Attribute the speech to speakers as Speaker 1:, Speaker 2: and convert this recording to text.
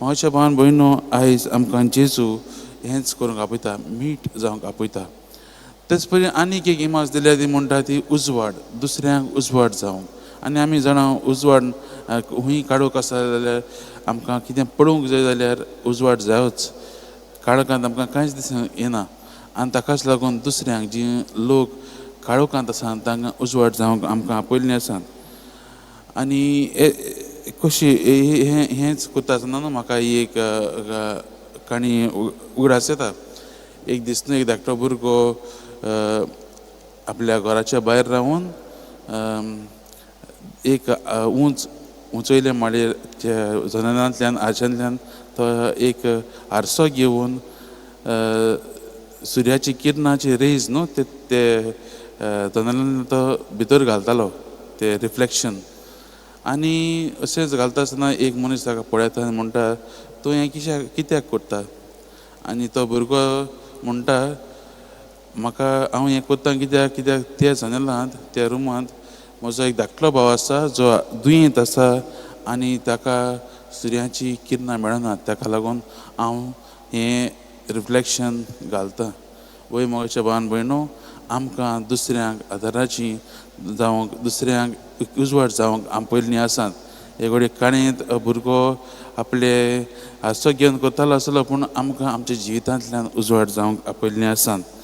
Speaker 1: म्हाज्या भावान भयणो, आयज आमकां जेजू हेंच करूंक आपयता, मीठ जावंक आपयता. तेच परी आनीक एक इमाज दिल्या, ती म्हणटा ती उजवाड, दुसऱ्यांक उजवाड जावंक. आनी आमी जाणा, उजवाड खंय काडूंक आसा जाल्यार, आमकां कितें पळोवंक जाय जाल्यार उजवाड जायोच. काळखांत आमकां कांयच दिसूंक येना. आनी ताकाच लागून दुसऱ्यांक, जी लोक काळोखांत आसा तांकां उजवाड जावंक आमकां आपयल्लें आसा. आनी कशी हें हेंच करता आसतना न्हू म्हाका ही एक काणी उगडास येता. एक दीस न्हू, एक धाकटो भुरगो आपल्या घराच्या भायर रावन एक उंच उंचयले माळयेर जनेलांतल्यान, आरशांतल्यान तो एक आरसो घेवन सुर्याची किरणाची रेज न्हू ते ते जनेलांतल्यान तो भितर घालतालो, ते रिफ्लेक्शन. आनी अशेंच घालता आसतना एक मनीस ताका पळयता आनी म्हणटा, "तूं हें कित्याक कित्याक करता?" आनी तो भुरगो म्हणटा, "म्हाका हांव हें करता कित्याक कित्याक त्या जनेलांत, त्या रुमांत म्हजो एक धाकटो भाव आसा जो दुयेंत आसा आनी ताका सुर्याची किरणां मेळना. ताका लागून हांव हें रिफ्लेक्शन घालता." वय मोगाच्या भावान भयणो, आमकां दुसऱ्यांक आदाराची जावंक, दुसऱ्यांक उजवाड जावंक आपयल्लीं आसात. एक काणयेंत भुरगो आपले हारसो घेवन करतालो आसलो, पूण आमकां आमच्या जिवितांतल्यान उजवाड जावंक आपयल्लीं आसात.